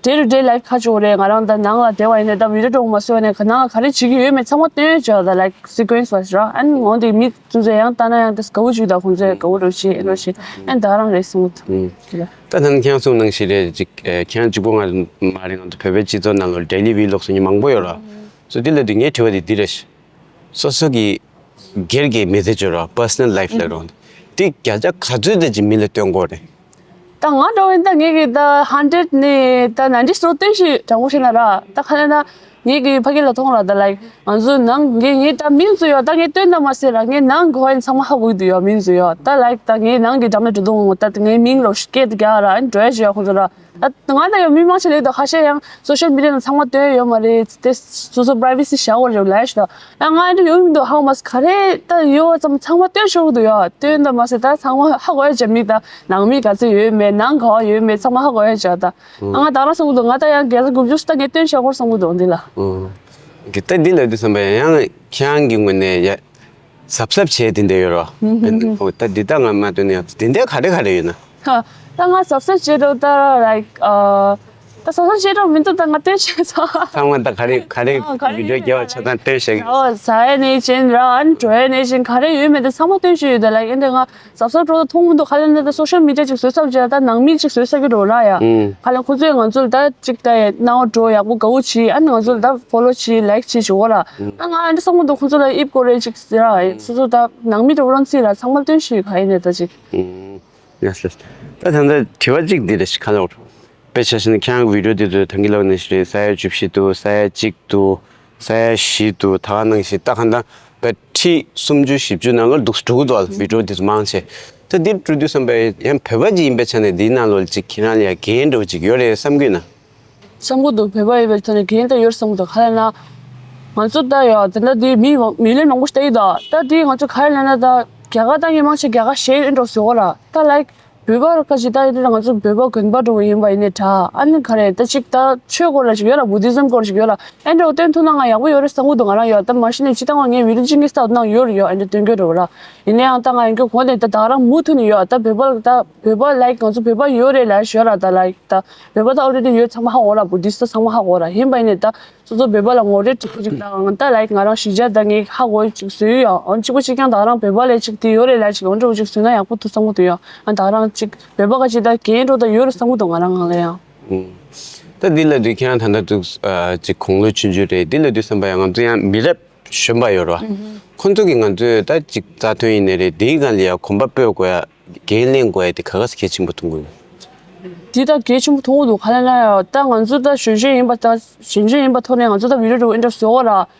ཌེ་ཊུ་ཌེ་ལའིཕ་ཁ་ཅིག་པོ་རེད། ང་རང་ད་ནང་ལ་བསྡད་པ་ཡིན་ན་ད་བི་ཌི་ཡོ་འགྲོ་མ་བཟོས་པ་ནས་ནང་ལ་ག་རེ་བྱེད་ཀྱི་ཡོད་མེད་ཚང་མ་སྟོན་ཡོད་ཅོག་ད་ལའིཀ་སི་ཀུ་ཨེན་སི་བ་ཟེར་ར། ཨ་ནི་འོ་འདི་མི་ཚོ་ཚོ་ཡང་ལྟ་ན་ཡང་ད་དགའ་བོ་བྱེད་ད་ཁོང་ཚོས་དགའ་བོ་འགྲོ་བྱེད་ཨེ་འགྲོ་བྱེད་ཨ་ནི་ད་རང་རེད་གསུངས་འདུག་ད་ད་ནི་ཁྱེད་རང་གསུངས་ནང་བཞིན་རེད་ཅིག་ཁྱེད་རང་གཅིག་པོ་ང་མ་རེད། ང་ཚོ་བོད་པའི་སྤྱི་ཚོགས་ནང་ལ་ཌེ་ལི་བི་ལོག་སུ་མི་མང་པོ་ཡོད་ར། སོ་འདི་ལ་དུས་ངའི་དྲི་བ་དེ་འདི་རེད། སོ་སོ་གི་སྒེར་གྱི་མི་ཚེ་བཅོལ་ར་པར་སོ་ནལ་ལའིཕ་ལ་རོ། འདི་བརྒྱ་ཆ་ག་ཚོད་དེ་ཅིག་མི་ལ་སྟོན་དགོས་རེད། ད་ང་འདྲ་བོ་ཡིན་ད་ངེད་ཀྱི་ད་ཧན་ཌེ་རེ་ཌི་ནས་ད་ནའིན་ཊི་སོ་སྟོན་ཤིག་དྲང་པོ་བཤད་ན་ར། ད་ཁ་ལ་ན་ངེད་ཀྱི་ཕ་གི་ལ་མཐོང་ར་ད་ལའིཀ་ང་ཚོ་ནང་ངེད་ངེད་ད་མིང་ཚོ་ཡོད་ད་ངས་སྟོན་ད་མ་ཟེར་ར། ངས་ནང་གོ་ཡིན་ཚང་མ་ཧ་གོ་གི་འདུག་ཡོད་མིང་ཚོ་ཡོད་ད་ལའིཀ་ད་ངའི་ནང་གི་འགྲམ་ལ་འགྲོ་དུང་ད་ངའི་མིང་ལོ་སྐད་དུ་རྒྱག་ར་ཨ་ནི་འགྲོ་ཡ་ཞུ་ཡ་ཁོང་ཚོ་ར། ད་ང་ད་ཡང་མི་མང་ཆེ་ལས་ད་ཁ་ཤས་ཡང་སོ་ཤལ་མི་ཌི་ཡ་ནང་ཚང་མ་སྟོན་ཡོད་མ་རེད་དེ་སོ་སོ་པ་རའི་ཝེ་སི་བཞག་དགོས་རེད་ལབ་ཡ་ཞུ་ད། ད་ང་ཨེ་འདྲ་ཡོང་མི་འདུག་ཧ་གོ་མ་སོང་ག་རེ་ད་ཡོད་ཙམ་ཚང་མ་སྟོན་ཤོར་གི་འདུག་ཡ། སྟོན་ད་མ་ཟེར་ད་ཚང་མ་ཧ་གོ་ཡ་ཅན་མིག་ད་ནང་མི་ག་ཚོད་ཡོད་མེད་ནང་ག་བ་ཡོད་མེད་ཚང་མ་ཧ་གོ་ཡ་ཅན་ད། ང་ད་རང་བསམ་གི་འདུག་ང་ད་ཡང་བརྒྱ་ཆ་དགུ་བཅུ་ད་ངས་སྟོན་ཤོར་བསམ་གི་འདུག་འདི་ལ། འདི་ད་འདི་ལ་འདི་བསམ་པ་ཡང་ཁྱེད་རང་གི་ངོས་ནས་ཡ་གཟབ་གཟབ་བྱས་དེ་འདྲ་ཡོད་རོ། ད་འདི་ད་ང་མ་སྟོན་ཡ་དེ་འདྲ་ག་རེ་ག་རེ་ཡོད་ན། ད་ང་གཟབ་གཟབ་བྱེད་རོགས་ད་like ད་གཟབ་གཟབ་བྱེད་རོགས་མི་འདུག་ད་ང་སྟོན་བྱས་ཚར། ཚང་མ་ད་ག་རེ་ག་རེ་ཨ་ག་རེ་བི་ཌི་ཡོ་རྒྱབ་པ་ཆ་ཚང་སྟོན་བྱས། ཨོ་ཟ་ཡ་ནས་ཅན་ར་ཨན་འགྲོ་ཡ་ནས་ཅན་ག་རེ་ཡོད་མེད་ད་ཚང་མ་སྟོན་བྱས་ཡོད་ད་like ཨེ་འདྲ་ང་གཟབ་གཟབ་འགྲོ་ད་མཐོང་མི་འདུག་ཁ་ལ་ན་ད་སོ་ཤལ་མི་ཌི་ཡ་ཅིག་བཟོས་ཚར་བྱས་ད་ནང་མི་ཅིག་བཟོས་ཚར་གི་འགྲོ་ར་ཡ། ཁ་ལ་ཁོ་ཚོས་ང་ཚོ་ལ་ད་ཅིག་ད་ཡ་ནའོ་འགྲོ་ཡག་པོ་དགའ་བོ་བྱས་ཨ་ནི་ང་ཚོ་ལ་ད་ཕོ་ལོ་བྱས་ལའིཀ་བྱས་བྱས་འོ་ར། ཨ་ང་ཨེ་འདྲ་བསམ་གི་འདུག་ཁོ་ཚོ་ལ་ཡིབ་དགོས་རེད་ཅིག་ཟེར་ར་ཡ་སོ་སོ་ད་ནང་མི་འགྲོ་རང་ཚིག་ར་ཚང་མ་སྟོན་བྱས་ག་ཡིན་ནས་ད་ཅིག་ཡ་སི་ཡ་སི། ད་ད་ལྟ་དྲི་བ་གཅིག་འདི་རེད་ཤི་ཁ་ལོར། དཔེ་ཆ་བཞག་ན་ཁྱེད་རང་གི་བི་ཌི་ཡོ་འདི་ཚོ་ད་གིན་ལབ་ནས་ཤི་རེད། ས་ཡ་བཅུ་བཞི་འདུག་ས་ཡ་གཅིག་འདུག་ས་ཡ་བཞི་འདུག་ད་ག་ནང་བཞིན་ད་ག་འདྲ་བའི་ཁྲི་སུམ་ཅུ་བཞི་བཅུ་ནང་ལ་འདུག་འགྲོ་གི་འདུག་ཨ། བི་ཌི་ཡོ་འདི་ཚོ་མང་ཆེ། ད་འདི་སྤྲོ་དུས་བསམ་པའི་ཡང་བོད་པ་ཅིག་ཡིན་པའི་ཆ་ནས་འདིའི་ནང་ལོགས་ཅིག་ཁྱེད་རང་ལ་ཡང་འགན་འདྲ་བོ་ཅིག་ཡོད་རེད་བསམ་གྱི་ཡོད་ན། བསམ་གྱི་འདུག་བོད་པ་ཡིན་པའི་ཐོག་ནས་འགན་ད་ཡོད་བསམ་གྱི་འདུག་ག་རེ་ན། ང་ཚོ་ད་ཡོད་ད་ལྟ་འདི་མི་མི་ལས་མང་པོ་ཞིག་ལྟ་ཡི་ད་ད་འདི་ང་ཚོ་ག་རེ་ལབ་ན་ད་རྒྱ་གར་ད་ངས་མང་ཆེ་རྒྱ་གར་གཞས་ཨེ་འགྲོ་བཟོ་གོ་ར་ད་ལའིག་བོད་པ་ཁ་ཅིག་ད་ཡིན་ན་ང་ཚོ་བོད་པ་དགོན་པ་འགྲོ་བ་ཡིན་པ་ཡིན་ནའི་འདྲ་ཨ་ནི་ག་རེ་ད་ཅིག་ད་ཆོས་སྐོར་ལ་ཅིག་ཡོད་ར་བུ་དི་ཛམ་སྐོར་ཅིག་ཡོད་ར་ཨེ་འགྲོ་སྟོན་ཐུབ་ན་ང་ཡག་པོ་ཡོད་རེད་བསམ་གྱི་འདུག་ང་རང་ཡོད་ད་མ་གཞི་ནས་ཅི་ད་ང་ངའི་བི་ཌི་ཡོ་ཅིག་ངའི་སྟབས་ནང་ཡོད་རེད་ཡོད་ཨེ་འགྲོ་སྟོན་གྱི་འགྲོ་ར་ཡིན་ནའི་ཡང་ད་ང་ཡིན་གྱི་གོ་ནས་ད་ད་རང་མུ་མཐུད་ནས་ཡོད་ད་བོད་པ་ད་བོད་པ་ལའིག་ང་ཚོ་བོད་པ་ཡོད་རེད་ལ་ཞོད་ར་ད་ལའིག་ད་བོད་པ་ད་ཨོ་རེ་ཌི་ཡོད་ཚང་མ་ཧ་གོ་ར་བུ་དི་ཛམ་ཚང་མ་ཧ་གོ་ར་ཡིན་པ་ཡིན་ནའི་ད། སོ་སོ་བོད་པ་ལ་ངོ་སྤྲོད་བྱེད་ཀྱི་དང་ད་ལའིག་ང་རང་གཞིས་ཆགས་ད་ངས་ཧ་གོ་ཅིག་བཟོས་ཡོད་ཡང་ཨོ་གཅིག་པ་གཅིག་རྐྱང་ད་རང་བོད་པ་ལ་ཅིག་དེ་ཡོད་རེད་ལ་ཅིག་ཨོ་འདྲ་བོ་ཅིག་བཟོས་ན་ཡག་པོ་འདུག་བསམ་གྱི་འདུག་ཡང་ཨ་ད་རང་ཅིག་བོད་པ་ག་ཅིག་ད་རྒན་འགྲོ་ད་ཡོད་རེད་བསམ་གྱི་འདུག་ང་རང་ངང་ལ་ཡང་། ད་འདི་ལ་དུས་ཁྱེད་རང་ད་ལྟ་འདུག་ཅིག་དགུང་ལོ་ཆུང་ཆུང་རེད་འདི་ལ་དུས་བསམ་པ་ཡང་ང་ཚོ་ཡང་མི་རབས་གཞོན་པ་ཡོད་རེད་བ། ཁོང་ཚོ་གིས་ང་ཚོས་ད་ཅིག་རྩ་དོན་ཡིན་ནའི་རེད་འདིའི་སྒང་ལ་ཡང་གོམ་པ་སྤོས་དགོས་ཡ། འགན་ལེན་དགོས་ཡ་དེ་ག་ག་ས་གལ་ཆེན་པོ་མཐོང་གི་ཡོད། འདི་ད་གལ་ཆེན་པོ་མཐོང་གི་འདུག་ག་རེ་ལབ་ན་ཡང་ད་ང་ཚོ་ད་གཞོན་གཞོན་ཡིན་པ་ད་གཞོན་གཞོན་ཡིན་པ་ཐོག་ནས་ང་ཚོ་ད་བི་ཌི་ཡོ་འདྲ་བོ་ཨེ་འདྲ་བཟོ་གོ་ར་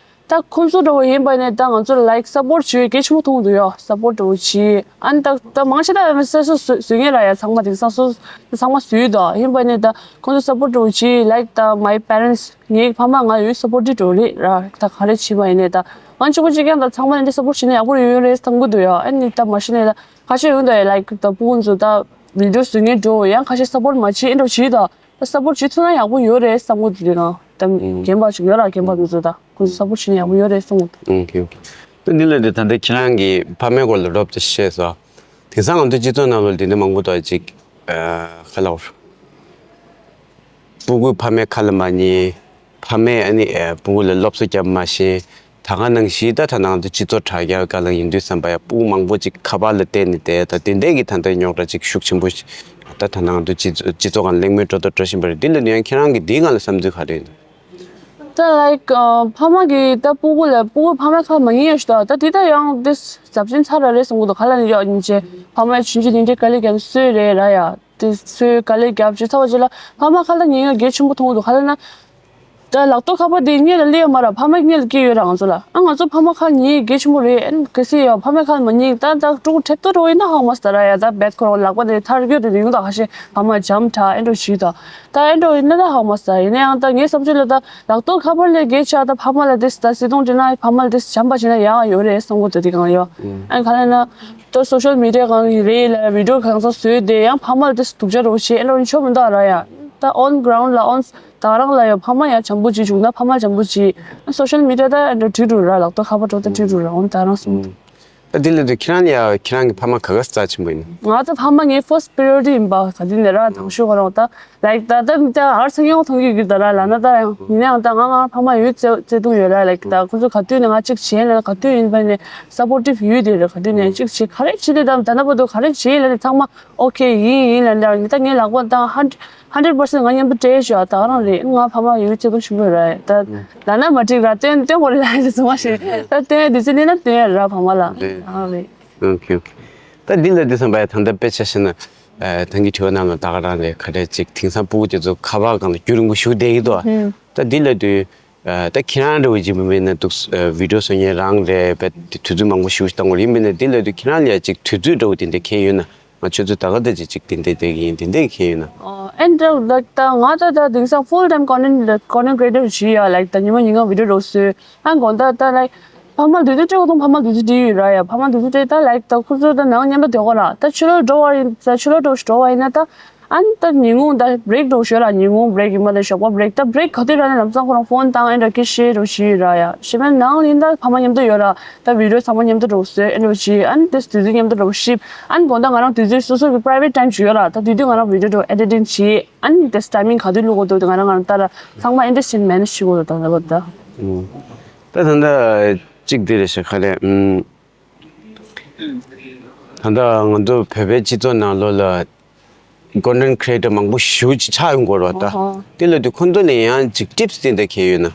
ད་ཁོང་ཚོ་འདྲ་བོ་ཡིན་པ་ནས་ད་ང་ཚོ་ལ་ལའིག་སབ་པོར་ཊི་བྱེད་ཡ་གལ་ཆེན་པོ་མཐོང་གི་འདུག་ཡ་སབ་པོར་ཊི་འདྲ་བོ་བྱེད་ཨ་ནི་ད་ད་མང་ཆེ་ད་སོ་སོ་བཟོ་བཟོ་མཁན་ར་ཡ་ཚང་མ་དེང་སང་སོ་སོ་ཚང་མ་བཟོས་ཡོད་དོ་ཡིན་པ་ནས་ད་ཁོང་ཚོ་སབ་པོར་ཊི་འདྲ་བོ་བྱེད་ལའིག་ད་མའི་པེ་རེན་ཊི་ངའི་ཕ་མ་ང་ཡོད་སབ་པོར་ཊི་འདྲ་བོ་རེད་ར་ད་ག་རེ་བྱེད་པ་ཡིན་ནས་ད་ང་གཅིག་པོ་གཅིག་རྐྱང་ད་ཚང་མ་ནས་འདི་སབ་པོར་ཊི་བྱེད་ན་ཡག་པོ་ཡོད་རེད་བསམ་གི་འདུག་ཡ་ཨ་ནི་ད་མ་གཞི་ནས་ད། ཁ་ཤས་ཡོད་འདུག་ལའིག་ད་སྤུ་གུ་ཚོ་ད་བི་ཌི་ཡོ་བཟོ་མཁན་འགྲོ་ཡང་ཁ་ཤས་སབ་པོར་མ་བྱེད་ཨེ་འགྲོ་བྱེད་ད་ད་སབ་པོར་བྱེད་ཐུབ་ན་ཡག་པོ་ཡོད་རེད་བསམ་གི་འདུག་ན་ད་ཨུམ། རྒན་པ་ཞིག་ཡོད་ར་རྒན་པ་མི་ཚོ་ད་ཁོ་ཚོ་སབ་པོར་བྱེད་ན་ཡག་པོ་ཡོད་རེད་བསམ་གི་འདུག་ཨོ་ཁེ་ཨོ་ཁེ། ད་འདི་ལ་འདི་ད་ལྟ་ཁྱེད་རང་གི་ཕ་མའི་སྐོར་ལ་རོབ་ཙམ་བཤད་སོང་། དེང་སང་ང་ཚོ་སྤྱི་ཚོགས་ནང་ལོགས་འདི་འདྲ་མང་པོ་འདུག་ཅིག་ཁ་ལ་བར། སྤུ་གུས་ཕ་མའི་ཁ་ལ་མ་ཉན། ཕ་མས་ཨ་ནི་ཨེ་སྤུ་གུ་ལ་སློབ་གསོ་བརྒྱབ་མ་ཤེས། ད་ག་ནང་བཞིན་ད་ད་ནང་དུ་སྤྱི་ཚོགས་དྲ་རྒྱའི་སྒང་ལ་ཡིན་དུས་ཙམ་པ་ཡ་སྤུ་གུ་མང་པོ་ཅིག་ཁ་པར་ལ་བལྟས་ནས་བསྡད་ད་དེ་འདྲས་ཀྱི་ད་ལྟ་རྙོག་དྲ་ཅིག་ཤུགས་ཆེན་པོ་ཞིག་ད་ད་ནང་དུ་སྤྱི་ཚོ་སྤྱི་ཚོགས་སྒང་གླེང་མོལ་འགྲོ་དང་འགྲོ་བཞིན་པ་རེད། འདི་ལ་ནི་ཡང་ཁྱེད་རང་གི་འདིའི་སྒང་ལ་བསམ་ཚུལ་ག་རེ་ཡིན། ད་ལའིག་ཕ་མ་གིས་ད་སྤུ་གུ་ལ་སྤུ་གུ་ཕ་མའི་ཁ་མ་ཉན་ཡ་ཞིག་ད་ད་དེ་ད་ཡང་དེ་ཟབ་ཅིང་ཚ་ར་རེད་བསམ་གི་འདུག་ག་ལ་ནི་ཡོད་ཉིན་བྱས་ཕ་མས་ཆུང་ཆུང་དེ་འདྲས་དཀའ་ལས་བརྒྱབ་ནས་གསོས་རེད་ར་ཡ། དེ་ཚོའི་དཀའ་ལས་རྒྱབ་བྱས་ཚར་བ་རྗེས་ལ་ཕ་མ་ཁ་ལ་ཉན་ཡ་གལ་ཆེན་པོ་མཐོང་གི་འདུག་ག་ལ་ན། ད་ལག་ཐོག་ཁ་པར་དེ་སྔོན་ལ་སླེབས་ཡོད་མ་རེད། ཕ་མ་སྔོན་ལ་སྐྱེས་ཡོད་ར་ང་ཚོ་ལ། ཨ་ང་ཚོ་ཕ་མ་ཁ་ཉན་ཡ་གལ་ཆེན་པོ་རེད། ཨ་ནི་གལ་སྲིད་ཡ་ཕ་མའི་ཁ་ལ་མ་ཉན་ད་ད་ཕྲུ་གུ་ཁྲེབ་ཏོ་འགྲོ་ཡིན་ན་ཧང་མ་སི་ད་ར་ཡ་ད་བེད་ཁོ་རང་ལག་པ་དེ་ཐར་རྒྱུ་དེ་ཡོང་ད་ཁ་ཤས་ཕ་མ་འཇམ་དྲག་ཨེ་འགྲོ་བྱེད་ད། ད་ཨེ་འགྲོ་ཡིན་ན་ད་ཧང་མ་སི་ད་ཡིན་ན་ཡང་ད་ངའི་བསམ་ཚུལ་ལ་ད་ལག་ཐོག་ཁ་པར་ལས་གལ་ཆེ་ད་ཕ་མ་ལ་དེ་ད་སྲིད་དོན་འདྲི་ན་ཕ་མ་ལ་དེ་འཇམ་པ་བྱས་ན་ཡག་ཡོད་རེད་བསམ་གི་འདུག་དེ་གང་ཡོད། ཨ་ནི་ག་ལ་ན། ད་སོ་ཤལ་མི་ཌི་ཡ་གང་རེད་ལ་བི་ཌི་ཡོ་གང་ས་བཟོས་དེ་ཡང་ཕ་མ་ལ་དེ་སྡུག་ཅག་རོགས་བྱེད་ཨེ་ལོ་ཆོ་མི་འདུག་ར་ཡ། ད་on ground ལ་on ད་རང་ལ་ཡང་ཕ་མ་ཡང་བྱམས་པོ་བྱེད་བྱུང་ན་ཕ་མ་བྱམས་པོ་བྱེད། སོ་ཤལ་མི་ཌི་ཡ་ད་ཨེ་འགྲོ་བྲིས་འགྲོ་ར་ལག་ཐོག་ཁ་པར་འགྲོ་ད་བྲིས་འགྲོ་ར་འོན་ད་རང་སོང་། ད་དེ་ལ་དུ་ཁྱེད་རང་ཡ་ཁྱེད་རང་གི་ཕ་མ་ག་ག་རྩ་ཆེན་པོ་ཡིན། ང་ད་ཕ་མ་ངའི་first priority ཡིན་པ་ག་དུས་ནས་ར་དང་ཤོག་ག་རང་ད། ལའིག་ད་ལྟ་མི་ལྟ་ཨར་ཚ་ཡོང་མཐོང་གི་ཡོད་ད་ར་ལ་ན་ད་ཡང་ཡིན་ནའང་ད་ང་ང་ཕ་མ་ཡོད་བརྩེ་བརྩེ་དུང་ཡོད་ར་ལའིག་ད་ཁོ་ཚོ་ག་དུས་ནས་ང་གཅིག་བྱས་ལ་ག་དུས་ཡིན་པ་ནས་སབ་པོར་ཊིབ་ཡོད་དེ་ར་ག་དུས་ནས་གཅིག་བྱས་ག་རེ་བྱས་ཏེ་ད་ད་ལྟ་བར་དུ་ག་རེ་བྱས་ལ་ནས་ཚང་མ་ཨོ་ཁེ་ཡིན་ཡིན་ལ་འདྲ་ད་ངའི་ལག་པ་ད་ཧན་ཧན་ཌེ་རེད་པར་སེན་ཊི་ང་མཉམ་དུ་སྤྲད་ཤོག་ད་ག་རང་རེད་ང་ཕ་མ་ཡོད་བརྩེ་དུང་ཞུ་གི་ར་ད་ལ་ན་མ་འགྲིག་ར་སྟོན་སྟོན་དགོས་རེད་ལ་ཡིན་ཟུང་བ་ཞིག་ད་སྟོན་དུས་ཚོད་ནི་ན་སྟོན་ཡ་ར་ཕ་མ་ལ་ཨ་རེད། ཨོ་ཁེ་ཨོ་ཁེ། ད་འདི་ལ་འདི་བསམ་པ་ཡ་ད་ལྟ་དཔེ་ཆ་བཞག་ན། ད་གིན་དྲི་བ་ནང་ལ་ད་ག་རང་རེད་ག་རེ་ཅིག་དེང་སང་སྤུ་གུ་དེ་ཚོ་ཁ་པར་སྒང་ལ་རྒྱུན་རིང་པོ་བཞུགས་བསྡད་ཀྱི་འདུག་ད་འདི་ལ་དུས་ད་ཁྱེད་རང་འདྲ་བོ་ཅིག་མི་མེད་ན་འདུག་བི་ཌི་ཡོ་བཟོ་མཁན་རང་རེད་བས་དུས་ཚོད་མང་པོ་བཞུགས་བཏང་དགོས་ཡིན་མིན་ན་འདི་ལ་དུས་ཁྱེད་རང་ལ་ཡ་ཅིག་དུས་ཚོད་འདྲ་བོ་དེ་འདྲ་ཁེལ་ཡོད་ན་ང་ཆུ་ཚོད་ད་ག་ད་ཅིག་ཅིག་དེ་འདྲ་བསྡད་ཀྱི་ཡིན་དེ་འདྲ་ཁེལ་ཡོད་ན། ཨེ་འདྲ་ལ་ད་ང་ད་ད་དེང་སང་full time content content creator ཞིག་ཡ་ལའིག་ད་ཉི་མ་ཉིན་གང་བི་ཌི་ཡོ་འདྲ་བོ་བཟོས། ཨ་དགོང་དག་ད་ལའིག་ཕ་མ་དུས་ཚོད་སྤྲད་དགོས་དང་ཕ་མ་དུས་ཚོད་སྤྲད་ཡོད་ར་ཡ་ཕ་མ་དུས་ཚོད་སྤྲད་ད་ལའིག་ད་ཁོ་ཚོ་ད་ནང་མཉམ་དུ་སྡོད་དགོས་ར་ད་ཕྱི་ལོགས་འགྲོ་བ་ཡིན་ད་ཕྱི་ལོགས་འགྲོ་འགྲོ་བ་ཡིན་ན་ད་ཨ་ནི་ད་ཉིན་གུང་ད་བྷི་རེག་འགྲོ་ཞོར་ར་ཉིན་གུང་བྷི་རེག་ཡིན་མ་ད་ཞོགས་པ་བྷི་རེག་ད་བྷི་རེག་ག་དུས་ར་ན་ལམ་སང་ཁོ་རང་ཕོན་བཏང་ཨེ་འདྲ་སྐད་བཤད་འགྲོ་ཞིག་ཡོད་ར་ཡ་ཞེ་མེད་ནང་ཡིན་ད་ཕ་མ་མཉམ་དུ་ཡོད་ར་ད་བི་ཌི་ཡོ་ཚང་མ་མཉམ་དུ་འགྲོ་བཟོས་ཨེ་འགྲོ་ཞིག་ཨ་ནི་ད་དུས་ཚོད་མཉམ་དུ་འགྲོ་ཤིབ་ཨ་ནི་དགོང་དག་ང་རང་དུས་ཚོད་སོ་སོ་གི་private time ཞིག་ཡོད་ར་ད་དུས་དུས་ང་རང་བི་ཌི་ཡོ་འགྲོ་editing ཞིག་ཨ་ནི་དེ་ཊའི་མིང་ག་དུས་བླུག་དགོས་འདུག་ང་རང་ང་རང་ལྟ་ར་ཚང་མ་ཨེ་འདྲ་ཞིག་མེ་ནེཇ་བྱེད་དགོས་འདུག་ད་ལྟ་བར་དུ། ད་ད་ལྟ་གཅིག་དེ་རེད་ཤག་ག་ལེ། ད་ལྟ་ང་ཚོ་བོད་པའི་སྤྱི་ཚོགས་ནང་ལོགས་ལ་content creator མང་པོ་ཞེ་པོ་ཅིག་ཆགས་ཡོང་གི་རེད་བ་ད། ཨོ་ཧོ། དེ་ལ་དུས་ཁོང་ཚོ་ལ་ཡང་ཅིག་ཊིབ་སི་དེ་འདྲ་གང་ཡོད་ན།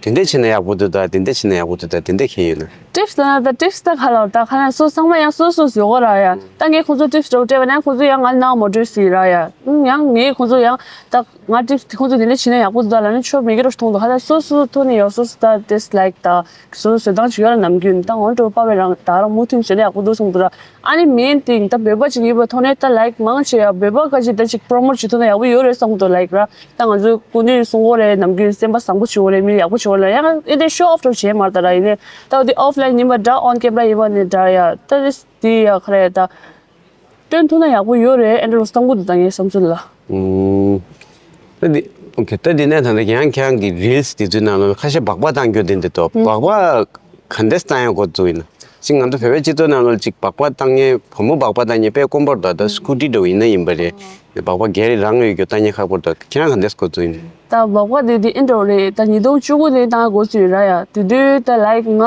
དེ་འདྲ་བྱས་ན་ཡག་པོ་འདུག་ད། དེ་འདྲ་བྱས་ན་ཡག་པོ་འདུག་ད། དེ་འདྲ་ཁྱེད་ཡོད་ན། ཊིབ་སི་ལ་ན་ད་ཊིབ་སི་ད་ག་ལ་ད་ག་ལ་སོ་ཚང་མ་ཡང་སོ་སོ་ཡོད་གོ་ར་ཡ། ད་ངས་ཁོང་ཚོ་ཊིབ་སི་འདྲ་བོ་སྤྲད་པ་ན་ཁོང་ཚོ་ཡང་ང་ནང་མོ་ཊི་ཝེཊ་ཟིག་ར་ཡ། ཡང་ངས་ཁོང་ཚོ་ཡང་ད་ང་ཊིབ་སི་ཁོང་ཚོ་དེ་འདྲ་བྱས་ན་ཡག་པོ་འདུག་ད་ལ་ནི་ཆོ་མེད་ཀྱི་རོ་མཐོང་འདུག་ག་ལ་སོ་སོ་ཐོག་ནས་ཡང་སོ་སོ་ད་ཊིབ་སི་ལའིཀ་ད་སོ་སོ་བཟོ་སྟངས་ཅིག་ཡོད་ར། ནམ་རྒྱུན་ད་ངོ་འགྲོ་པ་བའི་རང་ད་རང་མུ་མཐུད་བྱས་ན་ཡག་པོ་འདུག་བསམ་འདུག་ར། ཨ་ནི་མེན་ཐིང་ད་བོད་པ་ཅིག་ཡིན་པའི་ཐོག་ནས་ད་ལའིཀ་མང་ཆེ་ཡ་བོད་པ་ག་ཅིག་ད་ཅིག་པྲོ་མོཊ་བྱེད་ཐུབ་ན་ཡག་པོ་ཡོད་རེད་བསམ་གི་འདུག་ལའིཀ་ར། ད་ང་ཚོའི་སྐུ་མདུན་གསུང་གོ་རེད། ནམ་རྒྱུན་སེམས་པ་བཟང་པོ་བྱེད་གོ་རེད། མི་ཡག་པོ་བྱེད་གོ་ལ་ཡང་ཨེ་དེ་ཤོ་ཨོཕ་འདྲ་བྱེད་མ་རེད་ད་ར། ཡིན་ནའི་ད་འོ་དེ་ཨོཕ་ལའིན་ཡིན་པ་འདྲ་ཨོན་ཀེམ་ར་ཡིན་པ་ནི་འདྲ་ཡ། ད་དེ་དེ་ཡ་ག་རེ་ད་སྟོན་ཐུབ་ན་ཡག་པོ་ཡོད་རེད་ཨེ་འདྲ་བསམ་གི་འདུག་ད་ངའི་བསམ་ཚུལ་ལ། ཨུམ། ད་འདི་ཨོ་ཁེ། ད་འདི་ནས་ད་ལྟ་ཡང་ཁྱེད་རང་གི་རིལ་སི་དེ་ཚོའི་ནང་ལ་ཁ་ཤས་སྦག་སྦག་བཏང་རྒྱུ་དེ་འདི་འདུག་སྦག་སྦག་ག་འདྲས་བཏང་ཡག་འགོ་བཙུགས་ཡིན་ན། ཅིག་ང་ཚོ་བོད་པའི་སྤྱི་ཚོགས་ནང་ལ་ཅིག་སྦག་སྦག་བཏང་མཁན། བུ་མོ་སྦག་སྦག་བཏང་མཁན་དཔེ་དཀོན་པོ་རེད་ད། ད་སྐུ་ཊི་འདྲ་བོ་ཡིན་ན་ཡིན་པ་རེད། སྦག་སྦག་སྒེར་རང་ཡོད་རྒྱུ་བཏང་མཁན་ཁག་པོ་རེད་ད། ཁྱེད་རང་ག་འདྲས་འགོ་བཙུགས་ཡིན་ན། ད་སྦག་སྦག་དེ་དེ་ཨེ་འདྲ་བོ་རེད། ད་ཉིས་སྟོང་བཅུ་དགུ་ནས་བཏང་འགོ་བཙུགས་ཡོད་ར་ཡ། དེ་དུས་ད་ལའིཀ་ང་